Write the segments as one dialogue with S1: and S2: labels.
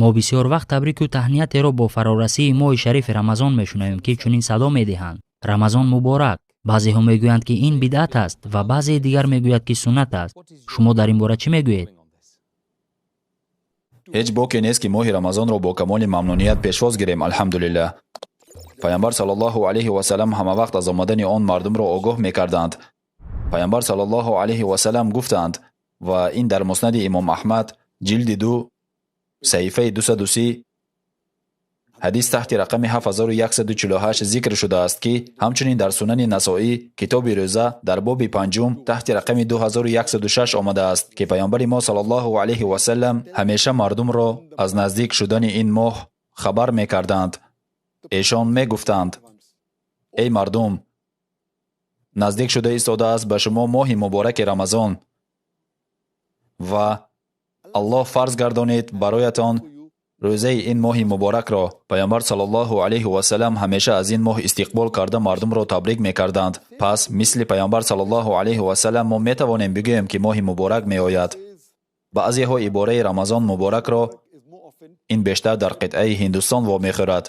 S1: Мо бисёр вақт табрику таҳниятеро бо фарорасии моҳи шарифи Рамазон мешунавем, ки чунин садо медиҳанд: Рамазон муборак. Баъзеҳо мегӯянд, ки ин бидъат аст, ва баъзеи дигар мегӯяд, ки суннат аст. Шумо дар ин бора чӣ мегӯед?
S2: Ҳеҷ боке нест, ки моҳи Рамазонро бо камоли мамнуният пешвоз гирем. Алҳамдулиллаҳ. Пайғамбар саллаллоҳу алайҳи васаллам ҳама вақт аз омадани он мардумро огоҳ мекарданд. Пайғамбар саллаллоҳу алайҳи васаллам гуфтанд, ва ин дар Муснади Имом Аҳмад, ҷилди 2, саҳифаи 230, ҳадис таҳти рақами 7148 зикр шудааст, ки ҳамчунин дар Сунани Насоӣ, китоби рӯза, дар боби панҷум таҳти рақами 2106 омадааст, ки Пайғамбари мо саллаллоҳу алайҳи васаллам ҳамеша мардумро аз наздик шудани ин моҳ хабар мекарданд. Эшон мегуфтанд: эй мардум, наздик шуда истодааст ба шумо моҳи мубораки Рамазон, ва Аллоҳ фарз гардонид бароятон рӯзаи ин моҳи муборакро. Пайғамбар саллаллоҳу алайҳи васаллам ҳамеша аз ин моҳ истиқбол карда мардумро табрик мекарданд. Пас мисли Пайғамбар саллаллоҳу алайҳи васаллам мо метавонем бигӯем, ки моҳи муборак меояд. Баъзеҳо ибораи Рамазон муборакро, ин бештар дар қитъаи Ҳиндустон вомехӯрад,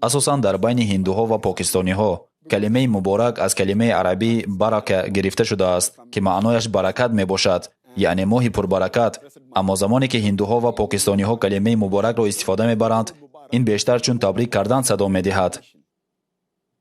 S2: асосан дар байни ҳиндуҳо ва покистониҳо. Калимаи муборак аз калимаи арабӣ барака гирифта шудааст, ки маънояш баракат мебошад, яъне моҳи пурбаракат. Аммо замоне ки ҳиндуҳо ва покистониҳо калимаи муборакро истифода мебаранд, ин бештар чун табрик кардан садо медиҳад.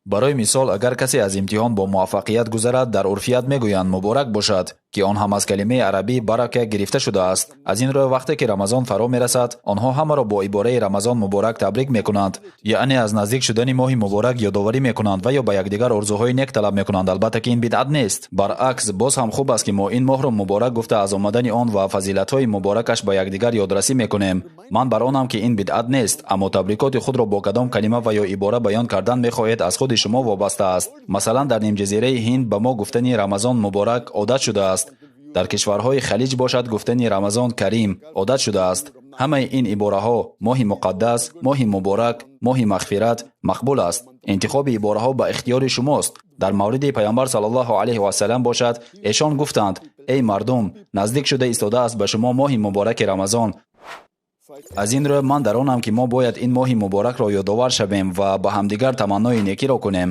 S2: Барои мисол, агар касе аз имтиҳон бо муваффақият гузарад, дар урфият мегӯянд: муборак бошад, ки он ҳам аз калимаи арабӣ барака гирифта шудааст. Аз ин рӯ, вақте ки Рамазон фаро мерасад, онҳо ҳамаро бо ибораи Рамазон муборак табрик мекунанд, яъне аз наздик шудани моҳи муборак ёдоварӣ мекунанд ва ё ба якдигар орзуҳои нек талаб мекунанд. Албатта ки ин бидъат нест, баръакс, боз ҳам хуб аст, ки мо ин моҳро муборак гуфта, аз омадани он ва фазилатҳои муборакаш ба якдигар ёдрасӣ мекунем. Ман бар онам, ки ин бидъат нест, аммо табрикоти худро бо кадом калима ва ё ибора баён кардан мехоҳед, аз худи шумо вобаста аст. Масалан, дар нимҷазираи Ҳинд ба мо гуфтани Рамазон муборак одат шудааст. Дар кишварҳои Халиҷ бошад, гуфтани Рамазон карим одат шудааст. Ҳамаи ин ибораҳо, моҳи муқаддас, моҳи муборак, моҳи мағфират, мақбул аст. Интихоби ибораҳо ба ихтиёри шумост. Дар мавриди Пайғамбар саллаллоҳу алайҳи васаллам бошад, эшон гуфтанд: эй мардум, наздик шуда истодааст ба шумо моҳи мубораки Рамазон. Аз ин рӯ ман дар онам, ки мо бояд ин моҳи муборакро ёдовар шавем ва ба ҳамдигар таманнои некиро кунем.